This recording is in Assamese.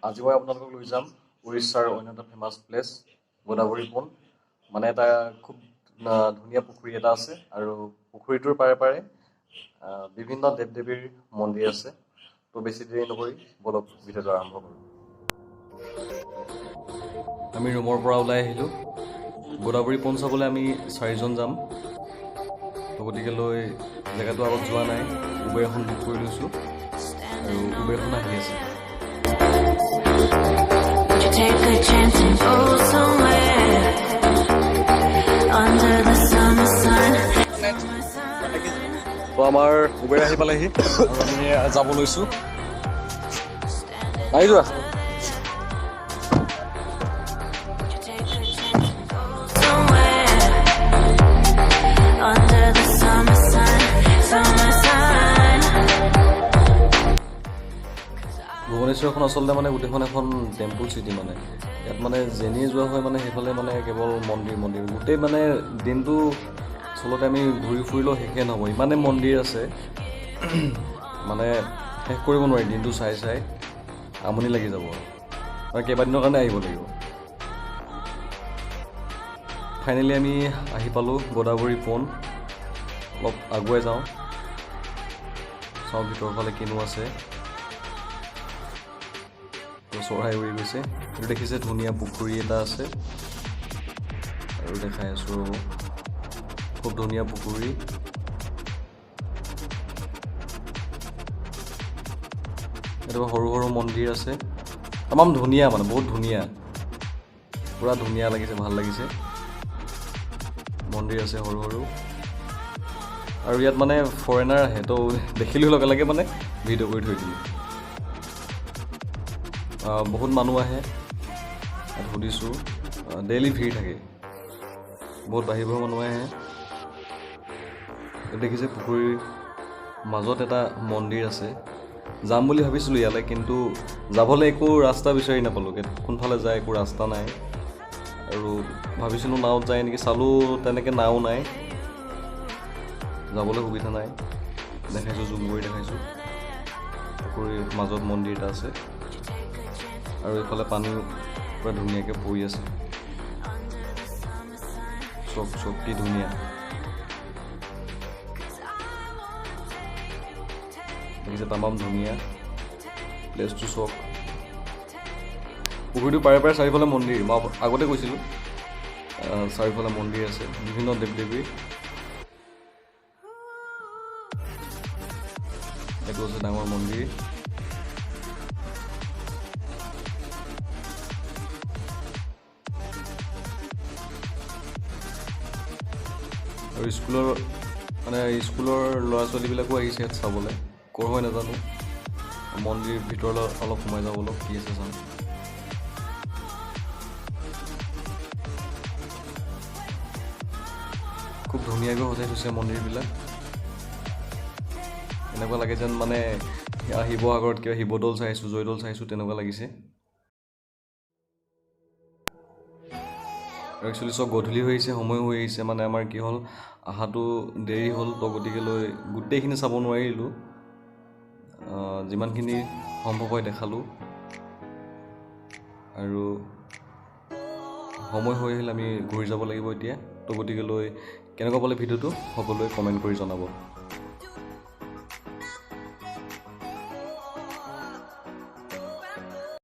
আজি মই আপোনালোকক লৈ যাম উৰিষ্যাৰ অন্য এটা ফেমাছ প্লেচ গোদাবৰী পণ্ড। মানে এটা খুব ধুনীয়া পুখুৰী এটা আছে আৰু পুখুৰীটোৰ পাৰে পাৰে বিভিন্ন দেৱ দেৱীৰ মন্দিৰ আছে। তো বেছি দেৰি নকৰি ব'লক ভিডিঅ'টো আৰম্ভ কৰোঁ। আমি ৰুমৰ পৰা ওলাই আহিলোঁ। গোদাবৰী পণ্ড চাবলৈ আমি চাৰিজন যাম। তো গতিকে লৈ জেগাটো আগত যোৱা নাই, উবেৰ এখন বুক কৰি লৈছোঁ আৰু উবেৰখন আহি আছে। Would you take a chance and go somewhere under the summer sun? তো আমাৰ উবেৰ আহি পালেহি আৰু আমি যাব লৈছোঁ। আহি যোৱা। Would you take a chance and go somewhere under the summer sun, summer sun? ভুৱনেশ্বৰখন আচলতে মানে গোটেইখন এখন টেম্পল চিটি। মানে ইয়াত মানে যেনিয়ে যোৱা হয় মানে সেইফালে মানে কেৱল মন্দিৰ মন্দিৰ। গোটেই মানে দিনটো আচলতে আমি ঘূৰি ফুৰিলেও শেষে নহ'ব, ইমানেই মন্দিৰ আছে, মানে শেষ কৰিব নোৱাৰি। দিনটো চাই চাই আমনি লাগি যাব আৰু মানে কেইবাদিনৰ কাৰণে আহিব লাগিব। ফাইনেলি আমি আহি পালোঁ গোদাবৰী পণ্ড। অলপ আগুৱাই যাওঁ, চাওঁ ভিতৰৰ ফালে কিনো আছে। তো চৰাই উৰি গৈছে। এইটো দেখিছে ধুনীয়া পুখুৰী এটা আছে আৰু দেখাই আছোঁ ৰ'ব, খুব ধুনীয়া পুখুৰী। এইটো সৰু সৰু মন্দিৰ আছে, তামাম ধুনীয়া, মানে বহুত ধুনীয়া, পূৰা ধুনীয়া লাগিছে, ভাল লাগিছে। মন্দিৰ আছে সৰু সৰু আৰু ইয়াত মানে ফৰেনাৰ আহে, তো দেখিলোঁ লগে লগে মানে ভিডিঅ' কৰি থৈ দিলোঁ। বহুত মানুহ আহে, ইয়াত সুধিছোঁ, ডেইলি ভিৰ থাকে, বহুত বাহিৰৰ বাহিৰৰ মানুহ আহে। এইটো দেখিছে পুখুৰীৰ মাজত এটা মন্দিৰ আছে। যাম বুলি ভাবিছিলোঁ ইয়ালৈ, কিন্তু যাবলৈ একো ৰাস্তা বিচাৰি নাপালোঁ। কোনফালে যায় একো ৰাস্তা নাই। আৰু ভাবিছিলোঁ নাৱত যায় নেকি, চালোঁ তেনেকৈ নাও নাই, যাবলৈ সুবিধা নাই। দেখাইছোঁ, জুম কৰি দেখাইছোঁ, পুখুৰীৰ মাজত মন্দিৰ এটা আছে আৰু এইফালে পানীও পূৰা ধুনীয়াকৈ পৰি আছে। চক চক কি ধুনীয়া দেখিছে, তামাম ধুনীয়া প্লেচটো। চক পুখুৰীটোৰ পাৰে পাৰে চাৰিওফালে মন্দিৰ, মই আগতে কৈছিলোঁ, চাৰিওফালে মন্দিৰ আছে বিভিন্ন দেৱ দেৱীৰ। এইটো হৈছে ডাঙৰ মন্দিৰ। আৰু স্কুলৰ ল'ৰা ছোৱালীবিলাকো আহিছে ইয়াত চাবলৈ, ক'ৰ হয় নাজানো। মন্দিৰ ভিতৰলৈ অলপ সোমাই যাওঁ, অলপ কি আছে চাওঁ। খুব ধুনীয়াকৈ সজাই থৈছে মন্দিৰবিলাক, এনেকুৱা লাগে যেন মানে শিৱসাগৰত কিবা শিৱদৌল চাইছোঁ, জয়দৌল চাইছোঁ, তেনেকুৱা লাগিছে। আৰু একচুৱেলি চব গধূলি হৈ আহিছে, সময় হৈ আহিছে, মানে আমাৰ কি হ'ল অহাটো দেৰি হ'ল, তো গতিকে লৈ গোটেইখিনি চাব নোৱাৰিলোঁ, যিমানখিনি সম্ভৱ হয় দেখালোঁ। আৰু সময় হৈ আহিল, আমি ঘূৰি যাব লাগিব এতিয়া। তো গতিকে লৈ কেনেকুৱা পালে ভিডিঅ'টো সকলোৱে কমেণ্ট কৰি জনাব।